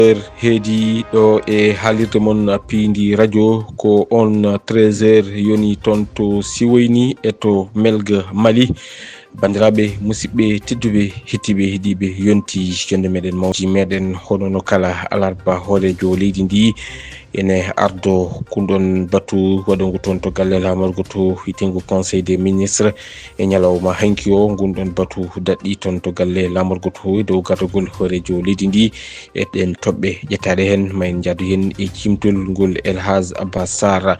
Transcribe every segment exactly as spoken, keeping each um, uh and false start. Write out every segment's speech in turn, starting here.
Heure heedi ɗo e haalirde mon piindi radio, ko on treize heures yoni toon to Siwoyni e to Melga Mali. Banndiraaɓe, musidɓe tedduɓe, hettiiɓe, heɗiiɓe, yonti jonde meɗen mawji meɗen, hono no kala alarba hooreejo leydi ndi ene ardo kunɗon batu waɗangu toon to galle laamorgo to wiyeteengu Conseil des ministres. E ñalawma hanki o, ngunɗon batu daɗɗi toon to galle laamorgo to e dow gardagol hooreejo leydi ndi. E ɗen toɓɓe ƴettaaɗe heen, ma en njaadu heen e cimtol ngol El Hadj Abbas Sarr,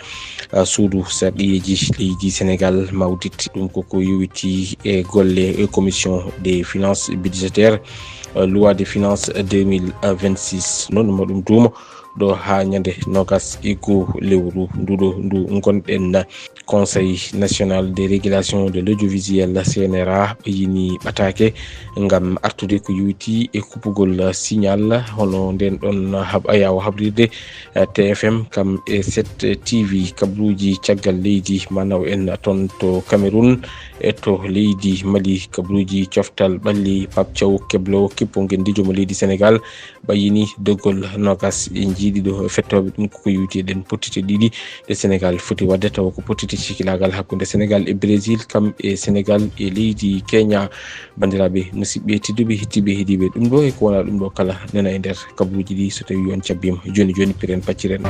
ah, suudu sarɗiyeeji leydi Senegal, mawdit ɗum koko yowiti e golle e commission des finances budgétaires, ah, loi de finances deux mille vingt-six. Noon ma ɗum duuma ɗo haa ñande noogas e goo lewru nduɗo ndu ngonɗen. Conseil national de régulation de l'audiovisuel, C N R A, ɓe yini ɓataake ngam artude ko yowiti e kuppugol signal, hono nden ɗon hab-, ayawo habrirde, eh, T F M kam e sept T V, kabluuji caggal leydi, manaw en toon to Cameroun e to leydi Mali, kabluuji coftal ɓalli, Pape Thiaw, keblo, kippo ngendijo mo leydi Senegal, ɓayini doggol noogas e njiiɗiɗo fettooɓe ɗum koko yowiti e ɗen pottite ɗiɗi ɗe Senegal foti waɗde, tawa ko pottite cikilaagal hakkunde Senegal e Brésil, kam e Senegal e leydi Kenya. Banndiraaɓe, musidɓe tedduɓe, hettiiɓe, heɗiiɓe, ɗum ɗo e ko wonaa ɗum ɗo kala nana e nder kabaruuji ɗi, so tawii on cabbiima. Jooni jooni, piren pacciren.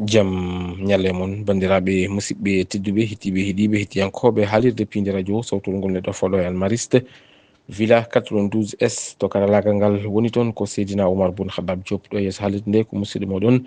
Jam ñalle mon, banndiraaɓe, musidɓe tedduɓe, hettiiɓe, heɗiiɓe, hettiyankooɓe haalirde piindi radio sawtol ngol neɗɗo folo e almariste. Villa quatre-vingt-douze S to karalaagal ngal woni toon ko Seydina Oumar Boun Khattab Diop. Ɗo yeeso haalirde nde ko musidɗo moɗon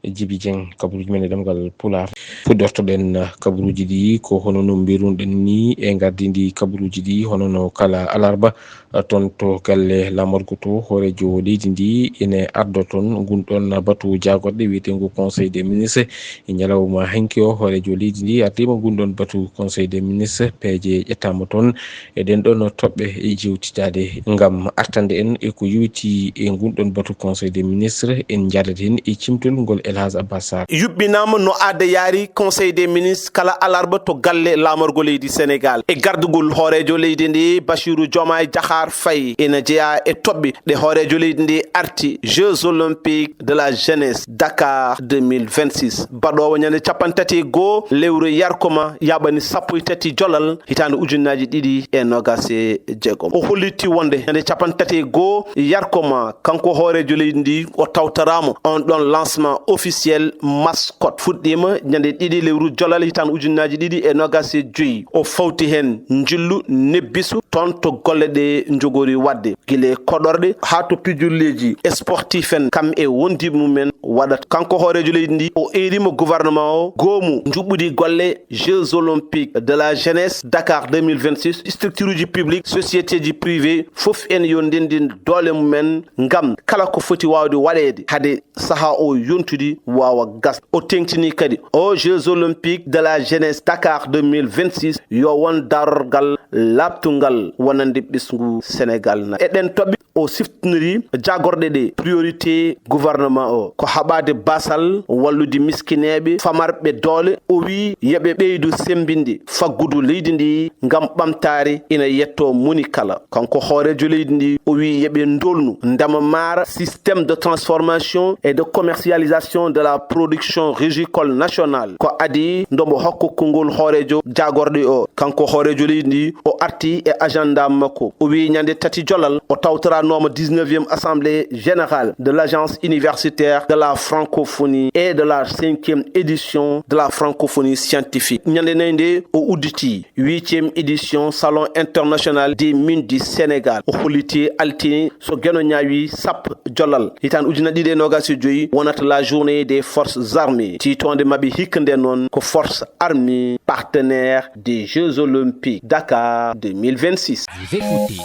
Djiby Dieng, kabaruuji men e ɗemngal Pulaar. Puɗɗortoɗen, uh, kabaruuji ɗi ko hono no mbirunoɗen ni e ngardiindi kabaruuji ɗi, hono no kala alarba, uh, toon to galle laamorgo to, hooreejo leydi ndi ene ardo toon ngun ɗon batu jaagorɗe wiyeteengu Conseil des ministres. E ñalawma hanki o, hooreejo leydi ndi ardiima ngun ɗon batu Conseil des ministres, peeje ƴettaama toon. E ɗen ɗon toɓɓe e jewtitaade ngam artande en e ko yowiti e ngun ɗon batu Conseil des ministres, en njaadata heen e cimtol ngol El Hadj Abbas Sarr. Yuɓɓinaama no aada yaari Conseil des ministres kala alarba to galle laamorgo leydi Senegal. E gardugol hooreejo leydi ndi, Bassirou Diomaye Diakhar Faye, ena jeyaa e toɓɓe ɗe hooreejo leydi ndi arti Jeux Olympiques de la Jeunesse Dakar deux mille vingt-six. Baɗoowo ñande cappanɗe tati e goo lewru yarkoma yaaɓani sappo e tati jolal hitaande ujunnaaji ɗiɗi e noogas e jeegom. O holliti wonde ñande cappanɗe tati e goo yarkoma, kanko hooreejo leydi ndi, o tawtoraama on ɗon lancement officiel mascotte. Fuɗɗiima ñande ɗiɗi lewru jolal hitaande ujunnaaji ɗiɗi e noogas e joyi. O fawti heen njillu nebbisu toon to golle ɗe njogori waɗde, gila e koɗorɗe haa to pijirleeji sportif en, kam e wondiiɓe mum en waɗata. Kanko hooreejo leydi ndi, o eeriima gouvernement o, goomu njuɓɓudi golle Jeux Olympiques de la Jeunesse Dakar deux mille vingt-six, structure uji publique, société ji privée, fof en yo ndenndin doole mum en ngam kala ko foti waawde waɗeede hade sahaa o yontude waawa gasde. O teeŋtini kadi o Jeux Olympiques de la Jeunesse Dakar deux mille vingt-six yo won darorgal laaɓtungal wonande ɓesngu Senegal na. E ɗen toɓɓe o siftiniri jaagorɗe ɗe priorité gouvernement o ko haɓaade baasal, wallude miskineeɓe, famarɓe doole. O wiyi yo ɓe ɓeydu semmbinde faggudu leydi ndi ngam ɓamtaare ina yettoo moni kala. Kanko hooreejo leydi ndi, o wiyi yo ɓe ndoolnu ndema maara système de transformation et de commercialisation de la production rizicole nationale. Ko adii nde o hokka konngol hooreejo jaagorɗe o. Kanko hooreejo leydi ndi, o arti e agenda makko. O wiyi ñande tati jolal o tawtoranooma dix-neuvième assemblée générale de l'Agence universitaire de la francophonie et de la cinquième édition de la francophonie scientifique. Ñande nayi nde o udditi huitième édition Salon international des mines du Sénégal. O holliti altine so Geno ñaawi sappo jolal hitaande ujunnaji ɗiɗi e noogas e joyi wonata la journée des forces armées. Tiitoonde maɓɓe hikka nde noon ko force armée partenaire des Jeux Olympiques Dakar deux mille vingt-six. Vous écoutez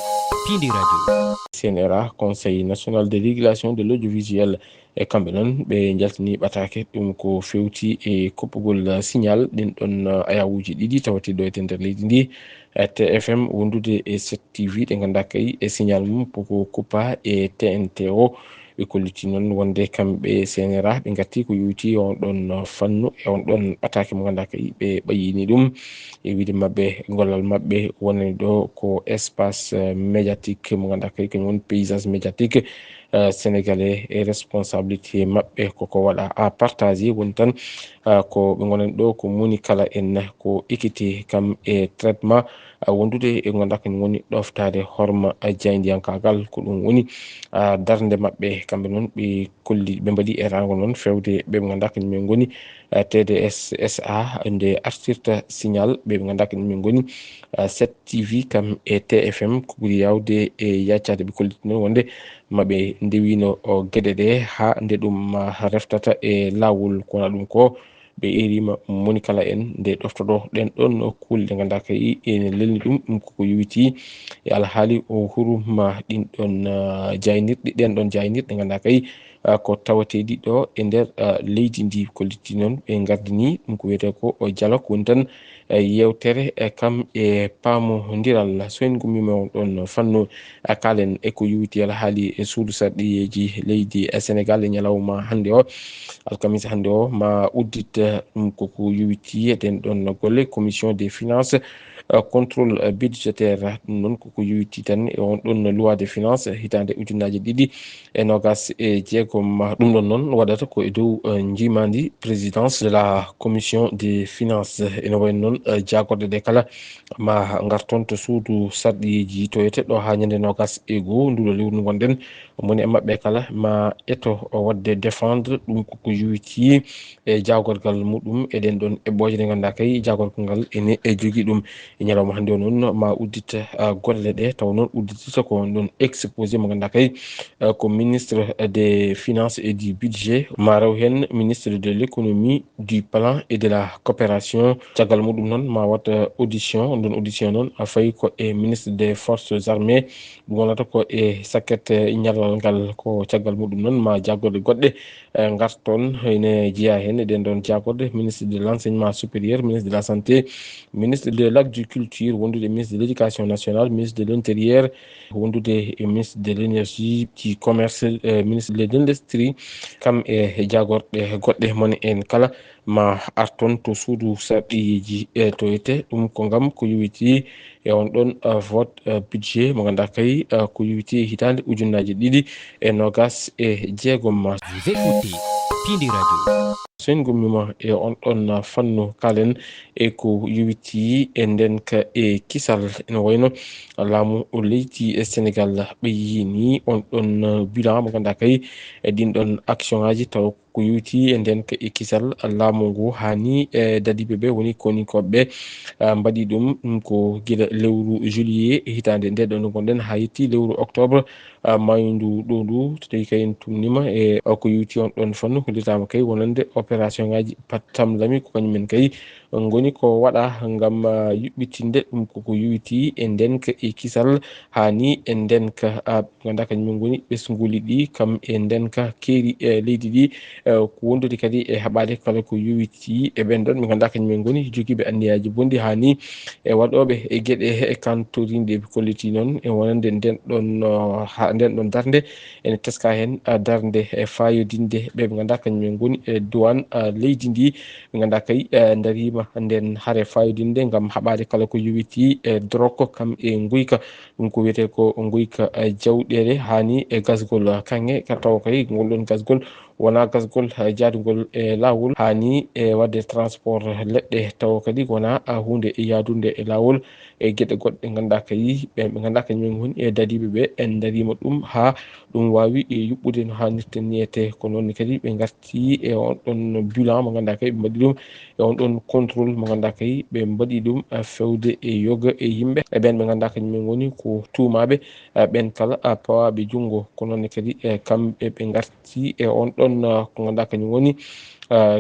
Pindi Radio. C N R A, Conseil national de régulation de l'audiovisuel, e kamɓe noon ɓe njaltini ɓataake ɗum ko fewti e kuppugol signal ɗin ɗon ayawuuji ɗiɗi tawatiiɗo e nder leydi ndi, T F M wondude e sept T V, ɗe ngannduɗaa kay e signal mum koko kuppa e T N T o. Ɓe kolliti noon wonde kamɓe C N R A ɓe ngarti ko yowiti on ɗon fannu e on ɗon ɓataake mo ngannduɗaa kay ɓe ɓayyini ɗum e wiide maɓɓe gollal maɓɓe wonani ɗo ko espace médiatique mo ngannduɗaa kay kañum woni paysage médiatique sénégalais e responsabilité maɓɓe koko waɗa à partager woni tan ko ɓe ngonani ɗo ko moni kala en ko équité kam e traitement wondude e ngannduɗaa kañum woni ɗoftaade horma jaayndiyankaagal ko ɗum woni darnde maɓɓe kamɓe noon ɓe kolli ɓe mbaɗi e rango noon fewde ɓe ɓe ngannduɗaa kañum en ngoni T D S S A nde artirta signal ɓe ɓe ngannduɗaa kañum en ngoni sept T V kam e T F M ko ɓuri yawde e yaccaade ɓe kolliti noon wonde maɓe ndewino geɗe ɗe haa nde ɗum reftata e laawol ko wona ɗum ko ɓe erima moni kala en nde ɗoftoɗo ɗen ɗon kuule ɗe ngannduɗaa kay ene lelni ɗum ɗum koko yowiti e alhaali o huruma ɗin ɗon jaynirɗe ɗen ɗon jaynirɗe ngannduɗaa kay ko tawateeɗi ɗo e nder leydi ndi kolliti noon ɓe ngardini ɗum ko wiyetee ko o dialogue woni tan yewtere kam e paamondiral soyngumima on ɗon fannu kaalen e ko yowiti alhaali e suudu sarɗiyeeji leydi e Sénégal e ñalawma hannde o alkamisa hannde o ma uddit ɗum koko yowiti e ɗen ɗon golle commission des finances contrôle budgétaire ɗum noon koko yowiti tan e on ɗon loi de finance hitaande ujunnaaji ɗiɗi e noogas e jeegom ɗum ɗon noon waɗata ko e dow njiimaandi présidence de la commission des finances ene wayi noon jaagorɗe ɗe kala ma ngarton to suudu sarɗiyeeji to ete ɗo haa ñande noogas e goo nduɗo lewru ndu ngonɗen moni e maɓɓe kala ma eto waɗde défendre ɗum koko yowiti e jaagorgal muɗum eɗen ɗon eɓɓooje ɗe ngannduɗaa kay jaagorgal ngal ene e jogii ɗum e ñalawma hannde o noon ma uddita golle ɗe taw noon udditata ko on ɗon exposé mo ngannduɗaa kay ko ministre des finances et du budget ma rew heen ministre de l'économie du plan et de la coopération caggal muɗum noon ma wat audition on ɗon audition noon fayi ko e ministre des forces armées ɗum wonata ko e sakket ñallal ngal ko caggal muɗum noon ma jaggorde goɗɗe ngarton ene jeyaa heen eɗen ɗon jaagorde ministre de l'enseignement supérieur ministre de la santé ministre de l'agriculture wondude ministre de l'éducation nationale ministre de l'intérieur wondude e ministre de l'énergie du commerce ministre de l'industrie kam e jaagorɗe goɗɗe moni en kala ma arton to suudu sarɗiyeeji e to ete ɗum ko ngam ko yowiti e on ɗon vote budget mo ngannduɗaa kay ko yowiti e hitaande ujunnaaji ɗiɗi e noogas e jeegom ma Vous écoutez Pindi Radio. So en ngummima e on ɗon fannu kaalen e ko yowiti e ndenka e kisal ene wayno laamu leydi e Senegal ɓe yini on ɗon bilan mo ngannduɗaa kay e ɗin ɗon action ngaji taw ko yowiti e ndenka e kisal laamu ngu hani e dadiɓe ɓe woni koninkoɓe ɓe mbaɗi ɗum ɗum ko gila lewru juillet e hitaande nde ɗo ndu ngonɗen ha yetti lewru octobre mayndu ɗo ndu so tawi kay en tumnima e ko yowiti on ɗon fannu hollitama kay wonande opération ngaji pattamlami ko kañum en kay ngoni ko waɗa ngam yuɓɓitinde ɗum koko yowiti e ndenka e kisal hani e ndenka ɓe ngannduɗaa kañum en ngoni ɓesnguli ɗi kam e ndenka keeri e leydi ɗi ko wondude kadi e haɓaade kala ko yowiti e ɓen ɗon ɓe ngannduɗaa kañum en ngoni jogiiɓe anniyaaji bonɗi hani e waɗooɓe e geɗe e kantorinɗe ɓe kolliti noon e wonande nden ɗon ha nden ɗon darnde ene teska heen darnde e fayodinde ɓe ɓe ngannduɗaa kañum en ngoni e duwan leydi ndi ɓe ngannduɗaa kay dariima nden hare fayodinde ngam haɓaade kala ko yowiti e drok kam e nguyka ɗum ko wiyetee ko nguyka jawɗeele hani e gasgol kaŋŋe ka tawa kay ngol ɗon gasgol wonaa gasgol jaadugol e laawol hani e waɗde transport leɗɗe tawa kadi wonaa huunde yaadunde e laawol e geɗe goɗɗe ngannduɗaa kay ɓe ɓe ngannduɗaa kañum en ngoni e dadiiɓe ɓe en dariima ɗum haa ɗum waawi yuɓɓude no haanirta niyete ko noon kadi ɓe ngarti e on ɗon bilan mo ngannduɗaa kay ɓe mbaɗi ɗum e on ɗon contrôle mo ngannduɗaa kay ɓe mbaɗi ɗum fewde e yoga e yimɓe e ɓen ɓe ngannduɗaa kañum en ngoni ko tuumaaɓe ɓen kala pawaaɓe junngo ko noon kadi kamɓe ɓe ngarti e on ɗon ko ngannduɗaa kañum woni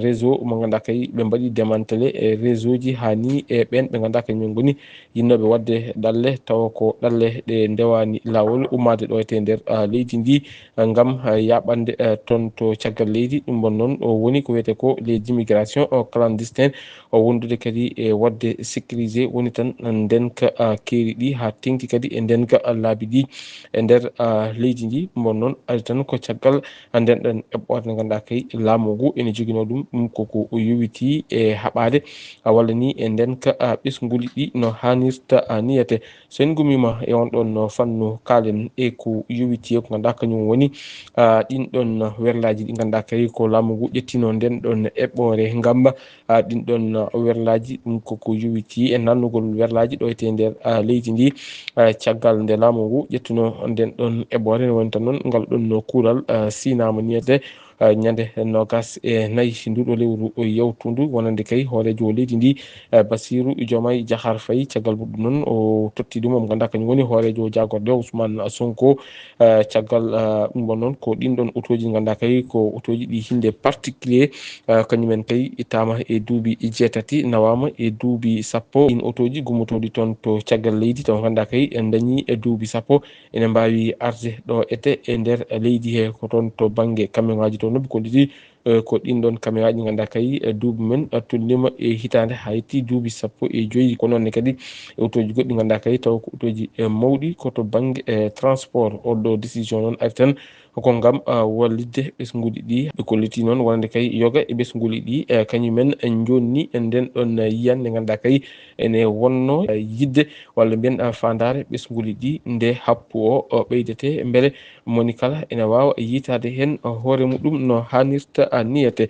réseau mo ngannduɗaa kay ɓe mbaɗi démantelé e réseau ji hani e ɓen ɓe ngannduɗaa kañum en ngoni yinnooɓe waɗde ɗalle tawa ko ɗalle ɗe ndewaani laawol ummaade ɗo e nder leydi ndi ngam yaɓande toon to caggal leydi ɗum ɗon noon o woni ko wiyetee ko les immigrations clandestines wondude kadi e waɗde sécurisé, woni tan ndenka, ah, keeri ɗi, haa teŋti kadi e ndenka, ah, laabi ɗi e nder, ah, leydi ndi. Ɗum ɗoon noon ari tan ko caggal, ah, nden ɗoon eɓɓoore nde ngannduɗaa kay laamu ngu ene joginoo ɗum, ɗum koko yowitii e haɓaade, ah, walla ni e ndenka, ah, ɓesnguuli ɗi no haanirta, ah, niyete. So en ngumiima e on ɗoon fannu, kaalen e ko yowitii e ko ngannduɗaa kañum woni, ah, ɗin ɗoon werlaaji ɗi ngannduɗaa kay ko laamu ngu ƴettinoo nden ɗoon eɓɓoore ngam, ah, ɗin ɗoon werlaaji. Ɗum koko yowitii e nannugol werlaaji ɗo e nder, ah, leydi ndi, ah, caggal nde laamu ngu ƴettunoo nden ɗoon eɓɓoore. Ne woni tan noon ngal ɗoon kuural, ah, siinaama niyete, ah, ñande noogas e nayi nduɗo lewru yawtundu, wonande kay hooreejo leydi ndi, ah, Bassirou Diomaye Diakhar Faye. Caggal muɗum noon o totti ɗum, omo ngannduɗaa kañum woni hooreejo jaagorɗe Ousmane Sonko. Ah, caggal, ah, ɗum ɗoon noon ko ɗin ɗoon otooji ɗi ngannduɗaa kay ko otooji ɗi hinde particulier, ah, kañum en kay ittaama e duuɓi jeetati, nawaama e duuɓi sappo. Ɗin otooji gummotooɗi toon to caggal leydi, taw ngannduɗaa kay en dañii e duuɓi sappo, ene mbaawi arde ɗo ete e nder leydi he, ko toon to bannge camion ŋaaji toon no ɓe kolliti, eh, ko ɗin ɗoon camion ŋaaji ngannduɗaa kay, eh, duuɓi men, eh, tolniima e hitaande haa yetti duuɓi sappo e joyi. Ko noon ne kadi e otooji goɗɗi ngannduɗaa kay taw ko otooji, eh, mawɗi ko to bannge, eh, transport. Oɗo décision noon ari tan ko ngam, ah, wallitde ɓesnguuli ɗi. Ɓe kolliti noon wonande kay yoga e ɓesnguuli ɗi, eh, kañum en njonni e nden ɗoon yiyannde ngannduɗaa kay ene wonno, eh, yiɗde walla mbiyen, ah, faandaare ɓesnguuli ɗi nde happu o, o ɓeydete, mbele moni kala ene waawa yiytaade heen hoore muɗum no haanirta, ah, niyete.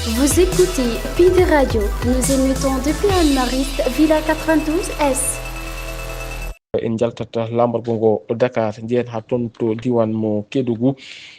Vous écoutez Pinde Radio. Nous émettons depuis Anne-Mariste, Villa quatre-vingt-douze S. En njaltat laamorgo ngo Dakar, njehen haa toon to diiwaan mo Kédougou.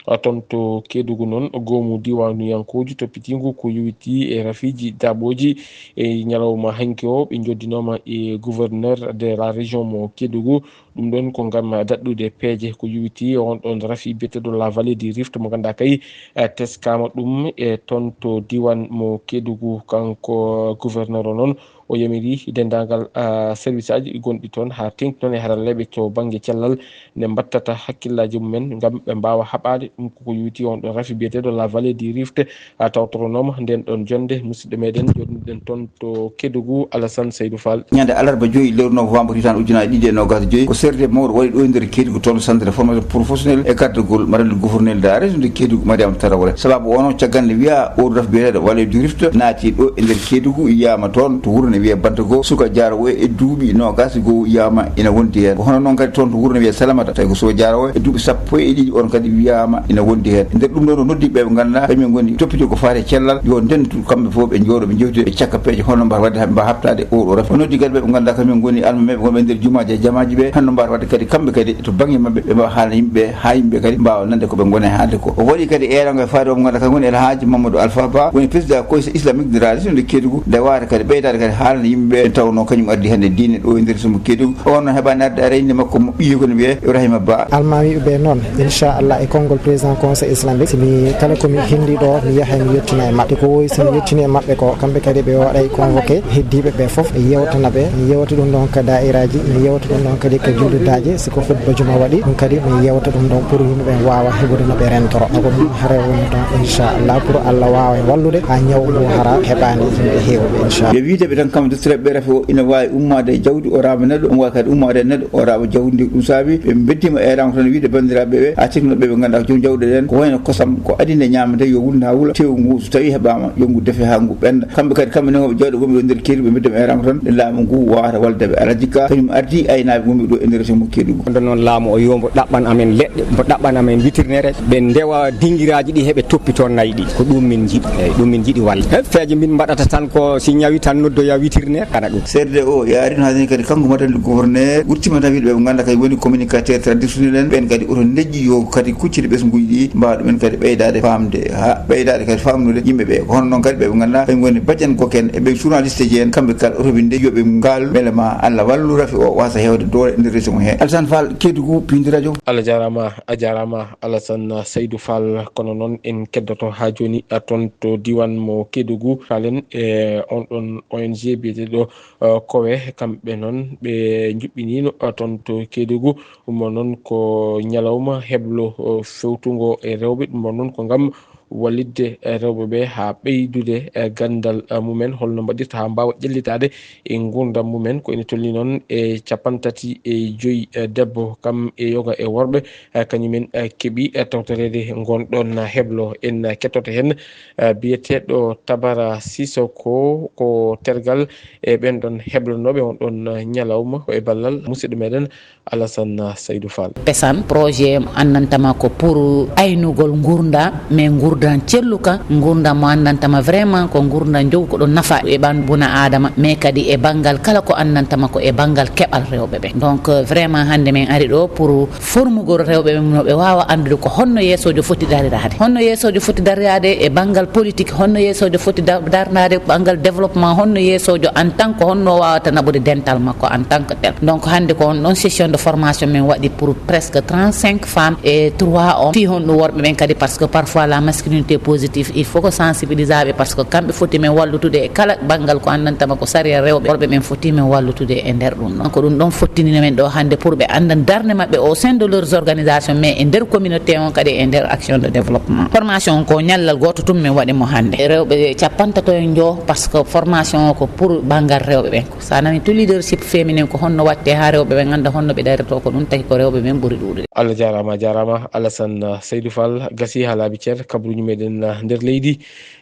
Ah, toon to Kédougou noon, goomu diiwaanuyankooji toppitiingu ko yowitii e rafiiji daaɓooji e ñalawma hanki o, ɓe njoddinooma e gouverneur de la région mo Kédougou. Ɗum ɗoon ko ngam daɗɗude peeje ko yowitii e on ɗoon rafi biyeteeɗo La Vallée du Rift mo ngannduɗaa kay, eh, teskaama ɗum e toon to diiwaan mo Kédougou. Kanko gouverneur o noon, o yamiri denndaangal, ah, service aji gonɗi toon haa teeŋti noon e haralleeɓe to bannge cellal nde mbattata hakkillaaji mumen ngam ɓe mbaawa haɓaade ɗum koko yowitii on ɗoon rafi biyeteeɗo La Vallée du Rift, ah, tawtoronooma nden ɗoon jonnde. Musidɗo meɗen joɗɗinɗen toon to Kédougou, Alassane Seydou Fall. Ñande alarba joyi lewru novembre hitaande ujunaaji ɗiɗi e noogaas e joyi, ko serde mawɗo waɗi ɗo e nder Kédougou, toon centre de formation professionnelle e gardagol madame le gouverneur de la région de Kédougou, Mariama Traoré. Sababu o noon, caggal nde wiya o raf biyeteeɗo Vallée du Rift naati ɗo e nder Kédougou, yiyama toon to wuro ne wiye Bantago, suka jaarowo e duuɓi noogaas e goo yiyama ina wondi heen. Ko hono noon kadi toon to wuro ne wiye Salamata, tawi ko suka jaarowo e duuɓi sappo e ɗiɗi, on kadi wiyama ina wondi heen. E nder ɗum ɗo, no noddi ɓe ɓe ngannduɗaa kañumen ngoni toppito ko faati e cellal, yo ndentu kamɓe fof ɓe njooɗo, ɓe njewtida, ɓe cakka peeje hono mbaawata waɗde haa ɓe mbaawa haɓtaade o ɗo rafi. O noddi kadi ɓe ɓe ngannduɗaa kañumen ngoni almameeɓe wonɓe e nder jumaaji e jamaaji ɓe, hano mbaawata waɗde kadi kamɓe kadi to bannge maɓɓe ɓe mbaawa haalana yimɓe ɓe, haa yimɓe kadi mbaawa nande ko ɓe ngoni e haalde ko. O waɗi kadi eerango e faade o mo ngannduɗaa kañum woni El Hadji Mamadou Alpha Ba, woni président Conseil islamique de la région de Kédougou, nde waawata kadi ɓeydaade kadi haalana yimɓe ɓe, nde tawnoo kañum addi hannde diine ɗo e nder région mo Kédougou. O noon heɓaani arde, ara inde makko mo ɓiyi ko ne wiyee Ibrahima Ba. Almaamiiɓe ɓe noon, inchallah, e konngol président conseil islamique, si mi, kala ko mi hinndi ɗo, mi yahay mi yettina e maɓɓe. Te ko woyi so mi yettini e maɓɓe ko, kamɓe kadi ɓe waɗay convoqué heddiiɓe ɓe fof, mi yewtana ɓe, mi yewta ɗum ɗon ka daa'iraaji, mi yewta ɗum ɗon kadi ka jullidaaji, si ko khutba juma waɗi, ɗum kadi mi yewta ɗum ɗon pour yimɓe ɓen waawa heɓude no ɓe rentoro. Ko ɗum haray woni ɗon, inchallah, pour Allah waawa en wallude haa ñaw ngu hara heɓaani yimɓe heewɓe, inchallah. Yo wiide ɓe tan, kamɓe duttoreeɓe ɓe, rafi o ina waawi ummaade e jawdi, o raawa neɗɗo, omo waawi kadi ummaade e neɗɗo, o raawa jawdi ndi. Ɗum saabi ɓe mbeddiima eeraango tan, wiide banndiraaɓe ɓe, haa teeŋti ɓe ɓe ngannduɗaa ko joom jawɗi ɗen, ko wayno kosam, ko adii nde ñaamete, yo wul haa wula, teewu ngu so tawii heɓaama, yo ngu defe haa ngu ɓennda. Kamɓe kadi, kamɓe ne, jawɗe wonɓe ɗo nder Kédougou, ɓe mbeddiima eeraango tan, laamu ngu waawata wallude ɓe. Alhaji Ka, kañum ardii aynaaɓe wonɓe ɗo e nder région mo Kédougou. Nde noon laamu o yo mbo ɗaɓɓan amen leɗɗe, mbo ɗaɓɓan amen witirneere, ɓe ndewa dingiraaji ɗi, heɓe toppitoo nayi ɗi. Ko ɗum min njiɗi, eyyi, ɗum min njiɗi wallude. Peeje min mbaɗata tan ko si ñawi tan noddoya witirneere, hana ɗum. C R D O yaari no haadani kadi kanko madame le gouverneur, wurtima tan wiide ɓe ɓe ngannduɗaa kadi woni communicateur traditionnel en, ɓen kadi oto ndejƴi yo kadi kuccite ɓesnguuji ɗi, mbaawa ɗumen kadi ɓeydaade faamde, haa ɓeydaade kadi faamnude yimɓe ɓe. Ko hono noon kadi ɓe ɓe ngannduɗaa kañum woni bajjan gokken e ɓe journaliste ji en, kamɓe kala oto ɓe ndejƴi yo ɓe ngaal, mbele ma Allah wallu rafi o waasa heewde doole e nder région he. Alassane Fall, Kédougou, Pindi Radio. Allah jaaraama, a jaaraama Alassane Seydou Fall. Kono noon en keddoto haa jooni, a, toon to diiwaan mo Kédougou. Faalen e on ɗon O N G biyeteeɗo, eh, Kowe, kamɓe noon ɓe njuɓɓiniino, eh, toon to Kédougou. Ɗum ɗon noon ko ñalawma heblo, eh, fewtungo e rewɓe. Ɗum ɗon noon ko ngam wallitde rewɓe ɓe haa ɓeydude ganndal mumen, holno mbaɗirta haa mbaawa ƴellitaade e nguurndam mumen. Ko ene tolni noon e capanɗe tati e joyi debbo kam e yoga e worɓe, kañumen keɓi tawtoreede ngoon ɗoon heblo. En kettoto heen biyeteeɗo Tabara Sisoko, ko tergal e ɓeen ɗoon heblanooɓe on ɗoon ñalawma, ko e ballal musidɗo meɗen Alassane Saydou Fall. Pesan projet annantama ko pour aynugol ngurda, mais ngurda celluka, ngurda mo annantama vraiment ko ngurda jow ko ɗo nafa e ɓan buna adama, mais kadi e banngal kala ko annantama ko e banngal keɓal rewɓe ɓe. Donc vraiment hannde min ari ɗo pour formugol rewɓe ɓe no ɓe waawa anndude ko honno yeesoojo foti dariraade, honno yeesoojo foti dariraade e banngal politique, honno yeesoojo foti da- darnaade banngal développement, honno yeesoojo en tant que honno waawata naɓude dental makko en tant que tel. Donc hannde ko on ɗon session de formation min waɗi pour presque trente-cinq femmes et trois hommes. Fii honɗum worɓe ɓen kadi, parce que parfois la masculinité positive, il faut ko sensibilisaɓe, parce que kamɓe foti min wallutude e kala banngal ko anndantama ko sariya rewɓe, worɓe ɓen foti min wallutude e nder ɗum ɗon. Ko ɗum ɗon fottinina men ɗo hannde pour ɓe anndan darnde maɓɓe au sein de leurs organisations, mais e nder communauté on kadi e nder action de développement. Formation on ko ñallal gooto tun min waɗi mo hannde. Rewɓe capantato e njo, parce que formation o ko pour banngal rewɓe ɓen. Ko sa nani to leadership féminin ko honno watte haa rewɓe ɓen annda honno ɓe darito, ko ɗum tagi ko rewɓe ɓen ɓuri ɗuuɗude. Allah jaaraama, a jaaraama Alassane Seydou Fall. Gasi haa laaɓi cer, kabaruuji meɗen, ah, nder leydi.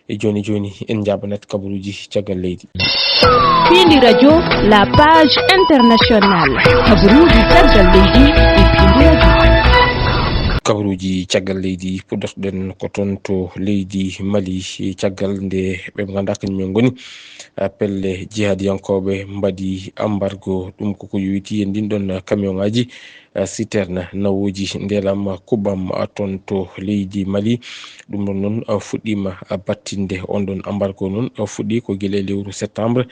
E jooni jooni en njaabanat kabaruuji caggal leydi. Piindi radio, la page internationale. Kabaruuji caggal leydi e piindi radio. Kabaruuji caggal leydi, puɗɗortoɗen ko toon to leydi Mali, caggal nde ɓe ngannduɗaa kañum en ngoni, ah, pelle jihadiyankooɓe mbaɗi embargo, ɗum koko yowitii e ndin ɗon kamiyonŋaaji, ah, citerne nawooji ndelam kuɓɓam, ah, toon to leydi Mali. Ɗum ɗon noon, ah, fuɗɗiima, ah, battinde. On ɗon embargo noon, ah, fuɗɗii ko gila e lewru septembre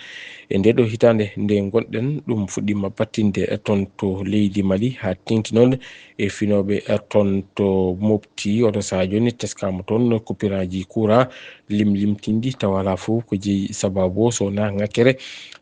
e ndee ɗoo hitaande nde ngonɗen. Ɗum fuɗɗiima battinde, ah, toon to leydi Mali haa teeŋti noon e finooɓe, ah, toon to Mopti. Oɗo sahaa jooni teskaama toon coupure aji courant limlimtinɗi, tawa alaa fof ko jeyi sabaabu o, so wonaa ŋakkere,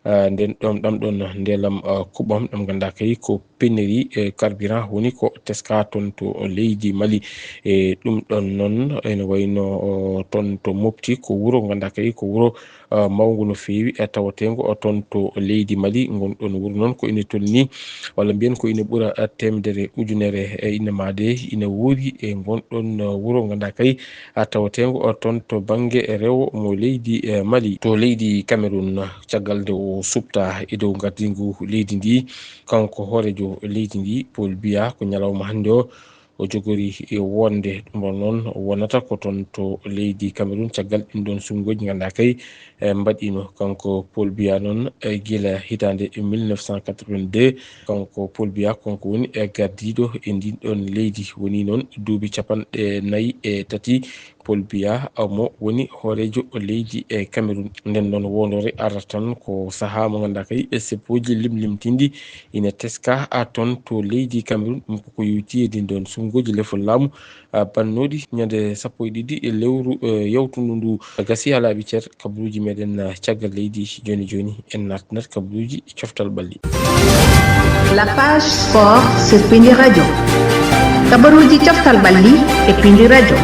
ah, nden ɗon, ɗam ɗon ndelam, ah, kuɓɓam, ɗam ngannduɗaa kay ko pénurie, eh, carburant woni ko teskaa toon to leydi Mali. E ɗum ɗon noon ene wayno, o, toon to Mopti, ko wuro ngannduɗaa kay ko wuro, ah, mawngo no feewi, eh, tawateengo, o, toon to leydi Mali. Ngon ɗon wuro noon ko ene tolni, walla mbiyen ko ene ɓura, ah, teemedere ujunere, eh, ine maade, ine wuuri e ngon ɗon, ah, wuro ngannduɗaa kay, ah, tawateengo, o, toon to bannge rewo mo leydi, eh, Mali. To leydi Cameroun, caggal nde o suɓtaa e dow ngardiingu leydi ndi, kanko hooreejo leydi ndi, Paul Biya, ko ñalawma hannde o, o jogori e wonde. Ɗum ɗon noon wonata ko toon to leydi Cameroun, caggal ɗin ɗon suɓngooji ngannduɗaa kay, eh, mbaɗiino. Kanko Paul Biya noon, eh, gila hitaande mille neuf cent quatre-vingt-deux, kanko Paul Biya, kanko woni, eh, gardiiɗo e ndin ɗon leydi. Woni noon duuɓi capanɗe nayi e tati Paul Biya, ah, mo woni hooreejo leydi e Cameroun. Nden noon wondoore arata tan ko sahaa mo ngannduɗaa kay e seppooji limlimtinɗi ina teskaa, ah, toon to leydi Cameroun. Ɗum koko yowitii e ndin ɗon suɓngooji lefol laamu, ah, bannooɗi ñande sappo e ɗiɗi e lewru, eh, yawtundu ndu. Gasi haa laaɓi cer, kabaruuji meɗen, ah, caggal leydi. Jooni jooni en naatnat kabaruuji coftal ɓalli. La page sport sur Pindi Radio. Kabaruuji coftal ɓalli e Pindi Radio.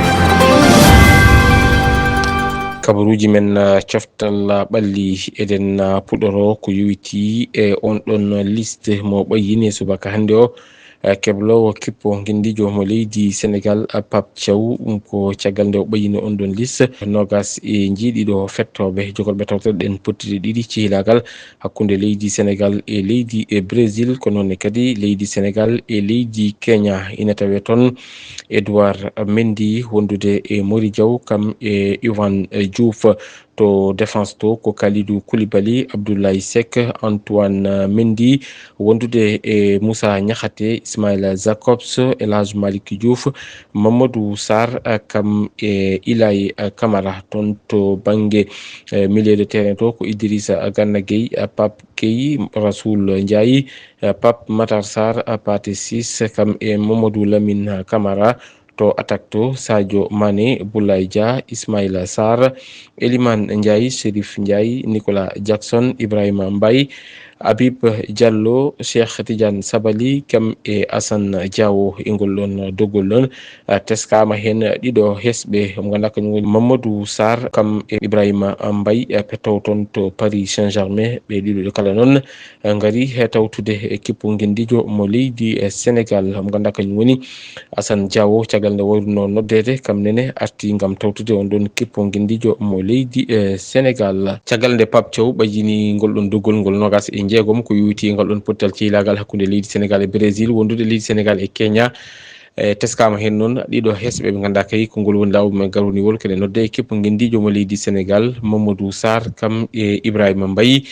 Kabaruuji men, ah, coftal, ah, ɓalli, eɗen, ah, puɗɗoro ko yowitii e on ɗon liste mo ɓayyini e subaka hannde o, ah, kebloowo kippo ngenndiijo mo leydi Senegal, ah, Pape Thiaw. Ɗum ko caggal nde o ɓayyini on ɗon liste. Noogas e njeeɗiɗo fettooɓe jogorɓe tawtoreeɗe ɗen pottiɗe ɗiɗi cehilaagal hakkunde leydi Senegal e leydi e Brésil, ko noon ne kadi leydi Senegal e leydi Kenya. Ina tawee toon Edouard Mendy wondude e Mori Diaw, kam e Yvan Diouf. To défense to ko Kalidou Koulibaly, Abdoulaye Seck, Antoine Mendy, wondude e Moussa Niakhaté, Ismaila Jakobs, El Hadj Malick Diouf, Mamadou Sarr, kam e Ilay Camara. Toon to bannge, eh, milieu de terrain to ko Idrissa Gana Gueye, Pape Gueye, Rassoul Ndiaye, eh, Pape Matar Sarr, eh, Pathé Ciss, kam e Mamadou Lamine Camara. To attaque to, Sadio Mané, Boulaye Dia, Ismaila Sarr, Elimane Ndiaye, Chérif Ndiaye, Nicolas Jackson, Ibrahima Mbaye, Habib Diallo, Cheikh Tidiane Sabali, kam e Assane Diawo e ngol ɗon doggol ɗon. Ah, teskaama heen ɗiɗo hesɓe, mo ngannduɗaa kañum woni Mamadou Sarr, kam e Ibrahima Mbaye, eh, ɓe taw toon to Paris Saint-Germain. Ɓe ɗiɗo ɓe kala noon, eh, ngari he tawtude e kippu ngenndiijo mo leydi, eh, Sénégal, mo ngannduɗaa kañum woni Assane Diawo. Caggal nde wayrunoo noddeede, kam nene arti ngam tawtude on ɗon kippu ngenndiijo mo leydi, eh, Sénégal. Caggal nde Pape Thiaw ɓajini ngol ɗon doggol ngol noogaas e jeegom, ko yowitii ngal ɗon pottal ceylaagal hakkunde leydi Sénégal e Brésil, wondude leydi Sénégal e Kenya. E teskaama heen noon ɗiɗo hesɓe ɓe ngannduɗaa kay ko ngol woni laawol mumen garwaniwol, kadi nodde e kippu ngenndiijo mo leydi Sénégal, Mamadou Sarr, kam e Ibrahima Mbaye.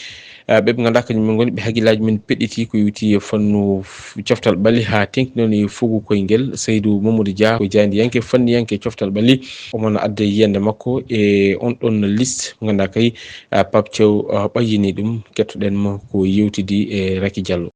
Eh, ɓe ɓe ngannduɗaa kañum men ngoni ɓe hakkillaaji men peɗɗiti ko yowitii e fannu f-, coftal ɓalli haa teŋti noon e fugu koyngel. Seydou Mamadou Dia ko jaayndiyanke fanniyanke coftal ɓalli. Omo no adda yiyannde makko e on ɗon liste mo ngannduɗaa kay, ah, Pape Thiaw, ah, ɓayyini ɗum. Kettoɗen mo ko yewtidi e Racky Diallo.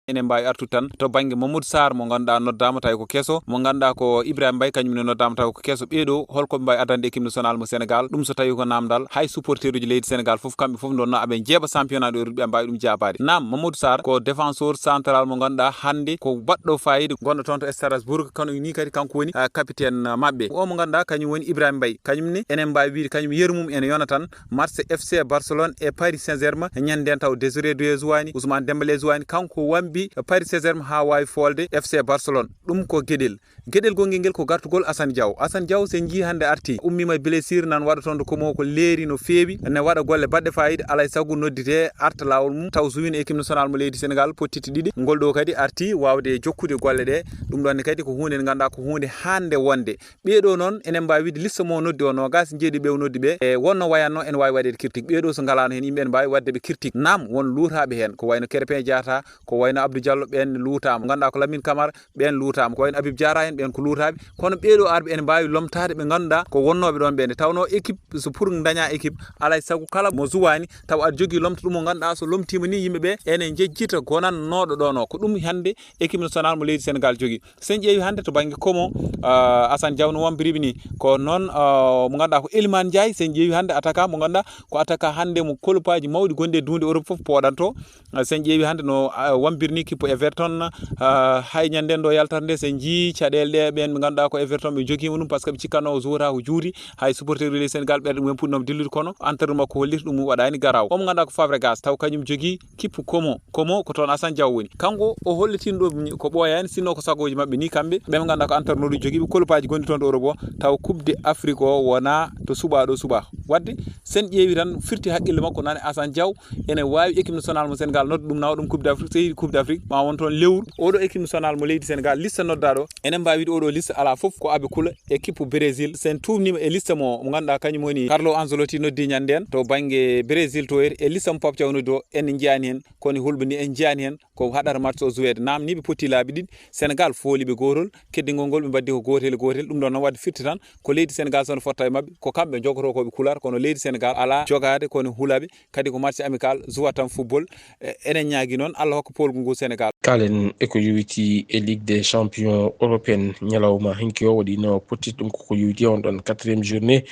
Enen mbaawi artude tan to bannge Mamadou Sarr mo ngannduɗaa noddaama tawi ko keso, mo ngannduɗaa ko Ibrahima Mbaye kañum ne noddaama tawi ko keso. Ɓee ɗoo holko ɓe mbaawi addande équipe nationale mo Sénégal? Ɗum so tawi ko namdal, hay supporteruji leydi Sénégal fof kamɓe fof ndonno aɓe jeeɓa championnat du ɓe mbaawi ɗum jaabaade. Naam, Mamadou Sarr ko défenseur central mo ngannduɗaa hannde ko baɗɗo fayida gonɗo toon to Strasbourg, kono ni kadi kanko woni, ah, capitaine maɓɓe. O mo ngannduɗaa kañum woni Ibrahima Mbaye, kañum ne enen mbaawi wiide kañum yeru mum ene yona tan match F C Barcelone e Paris Saint-Germain, ñande nden taw Désiré Doué Zouani, Ousmane Dembélé Zouani, kanko wambi Paris Saint-Germain haa waawi foolde F C Barcelone. Ɗum ko geɗel. Geɗel gonngel ngel ko gartugol Assane Diaw. Assane Diaw, so en njii hannde arti, ummiima e blessure, nan waɗa toon to Como ko leeri no feewi, ne waɗa golle baɗɗe fayida, alay sago nodditee, arta laawol mum, taw suwino équipe nationale mo leydi Sénégal pottitte ɗiɗi. Ngol ɗoo kadi arti waawde jokkude golle ɗe. Ɗum ɗoon ne kadi ko huunde nde ngannduɗaa ko huunde hannde wonde. Ɓee ɗoo noon, enen mbaawi wiide liste mo noddi o, noogaas e jeeɗiɗi ɓe o noddi ɓe, e wonno wayatno, ene waawi waɗeede critique. Ɓee ɗoo so ngalaano heen, yimɓe ene mbaawi waɗde ɓe critique. Naam, won luutaaɓe heen, ko wayno Krépin Diatta, ko wayno Abdou Diallo, ɓeen luutaama. Ngannduɗaa ko Lamine Camara, ɓeen luutaama. Ko wayno Habib Diarra en, ɓeen ko luutaaɓe. Kono ɓee ɗoo arɓe ene mbaawi lomtaade ɓe ngannduɗaa ko wonnooɓe ɗoon ɓe nde. Tawnoo équipe, so pour dañaa équipe, alay sago kala mo suwaani, taw aɗa jogii lomto ɗum mo ngannduɗaa so lomtiima ni, yimɓe ɓe ene njejjita gonannooɗo ɗoon o. Ko ɗum hannde équipe nationale mo leydi Sénégal jogii. So en ƴeewi hannde to bannge Como, ah, Assane Diaw no wambiriɓe ni. Ko noon, ah, mo ngannduɗaa ko Elimane Ndiaye, so en ƴeewi hannde attaquant mo ngannduɗaa ko attaquant hannde mo kolopaaji mawɗi gonɗi e duunde Europe fof pooɗanto. Ah, so en ƴeewi hannde no, ah, wambiri ni kippu Everton, ah, hay ñande nden ɗo yaltata nde, so en njii caɗeele ɗe ɓeen ɓe ngannduɗaa ko Everton ɓe jogiima ɗum, par ce que ɓe cikkanno o joueur ko juuti, hay supporter leydi Sénégal ɓerɗe mumen puɗɗinooma dillude, kono entraîneur makko holliti ɗum waɗaani garaaw. O mo ngannduɗaa ko Fabregas, taw kañum jogii kippu Como. Como ko toon Assane Diaw woni. Kanko o hollitiino ɗo ni ko ɓooyaani, sinno ko sagooji maɓɓe ni kamɓe, ɓe ɓe ngannduɗaa ko entraîneur uji jogiiɓe kolopaaji gonɗi toon to Europe o, taw Coupe d'Afrique o wonaa to suɓaa ɗo suɓaa. Waɗde, so en ƴeewi tan firti hakkille makko nane Assane Diaw ene waawi équipe nationale mo Sénégal nodda ɗum, nawa ɗum Coupe d'Afrique, so yehi Coupe d'Afrique ma won toon lewru. Oɗo équipe nationale mo leydi Sénégal, liste noddaɗo, enen mbaawi wiide oɗo liste alaa fof ko Abe Kula e kippu Brésil. So en tuumniima e liste mo, mo ngannduɗaa kañum woni Carlo Ancelotti noddi ñande nden to bannge Brésil to, e liste mo Pape Thiaw noddi o, en njiyaani heen. Kono hulɓe ni en njiyaani heen ko haɗata match o joueede. Naam ni ɓe potti laabi ɗiɗi, Sénégal fooli ɓe gootol, keddingol ngol ɓe mbaddi ko gootel e gootel. Ɗum ɗon noon waɗde firti tan ko leydi Sénégal so no fotta e maɓɓe, ko kamɓe jogotoo ko ɓe kular, kono leydi Sénégal alaa jogaade kono hulaɓe, kadi ko match amical, jouat tan football. E, eɗen ñaagi noon Allah hokka poolgu ngu Sénégal. Kaalen e ko yowiti e Ligue des Champions Européenne, ñalawma hinki o waɗino pottit ɗum koko yowiti on ɗon quatrième journée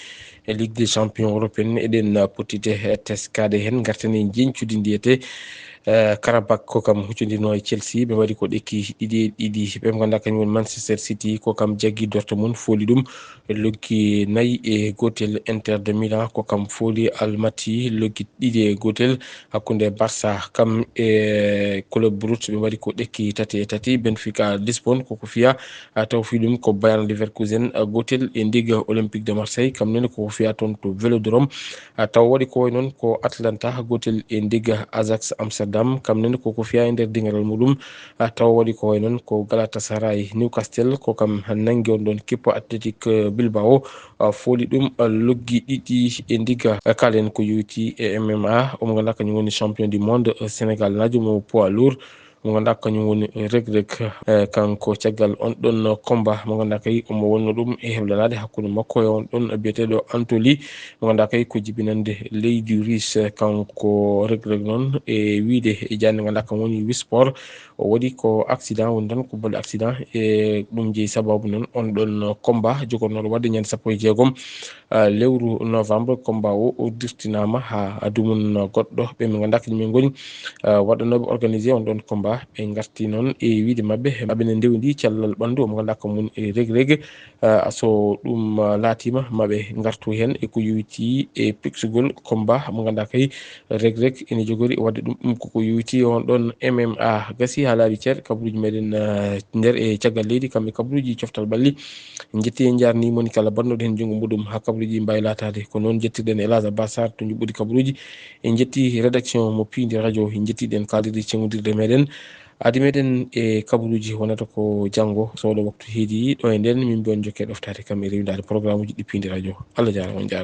e Ligue des Champions Européenne. Eɗen pottite teskaade heen, ngartani jeñcude ndiyete, eh, Karabak ko kam huccondino e Chelsea. Ɓe mbaɗi ko ɗekki ɗiɗi e ɗiɗi. Ɓe ngannduɗaa kañum woni Manchester City, ko kam jaggi Dortmund, fooli ɗum loggi nayi e gootel. Inter de Milan ko kam fooli Almaty, loggi ɗiɗi e gootel. Hakkunde Barça kam e Club Brugge, ɓe mbaɗi ko ɗekki tati e tati. Benfica Lisbonne koko fiya, a, taw fii ɗum ko Bayern Leverkusen, a, gootel e ndiga. Olympique de Marseille kam nene koko fiya toon to Vélodrome, a, taw waɗi ko wayi noon ko Atalanta, gootel e ndiga. Ajax Amsterdam kam nene koko fiya e nder dingiral muɗum, a, taw waɗi ko wayi noon ko Galatasaray. Newcastle ko kam nanngi on ɗon kippo Athletic, eh, Bilbao, a, fooli ɗum, a, loggi ɗiɗi e ndiga. A, kaalen ko yowiti e M M A, omo ngannduɗaa kañum woni champion du monde, eh, Sénégal naajo mo poids lourd. mo ngannduɗaa kañum woni Reug Reug. Eh, kanko caggal on ɗon combat mo ngannduɗaa kay omo wonno ɗum e heblanaade hakkunde makko e on ɗon biyeteeɗo Anthony, mo ngannduɗaa kay ko jibinande leydi Russe. Kanko Reug Reug noon e wiide e jannde ngannduɗaa kam woni Wii Sport, o waɗi ko accident, woni tan ko bolle accident, e ɗum jeyi sababu noon on ɗon combat jogornooɗo waɗde ñande sappo e jeegom, ah, lewru novembre. Combat o, o dirtinaama haa dumun goɗɗo. Ɓe ɓe ngannduɗaa kañum en ngoni, ah, waɗanooɓe organisé on ɗon combat, ɓe ngarti noon e wiide maɓɓe, maɓɓe ne ndewndi cellal ɓanndu, omo ngannduɗaa kam woni e Reug Reug. Ah, so ɗum, ah, laatiima, maɓe ngartu heen e ko yowitii e peksugol combat mo ngannduɗaa kay Reug Reug ene jogori waɗde ɗum, ɗum koko yowitii on ɗon M M A. Gasi haa laaɓi ceer, kabaruuji meɗen, ah, nder e caggal leydi, kamɓe kabaruuji coftal ɓalli, en njetti, en njaarnii moni kala baɗnooɗo heen junngo muɗum haa kabaruuji mbawi laataade. Ko noon njettirɗen El Hadj Abbas Sarr to njuɓɓudi kabaruuji, en njetti rédaction mo piindi radio, en njettiɗen kaalirɗe cenngodirɗe meɗen. Aadi meɗen e kabaruuji wonata ko janngo, so oɗo waktu heedi ɗo e nden, min mbiyon jokke ɗoftaade kam e rewindaade programme uji ɗi piindi radio. Allah jaaraama, on jaaraama.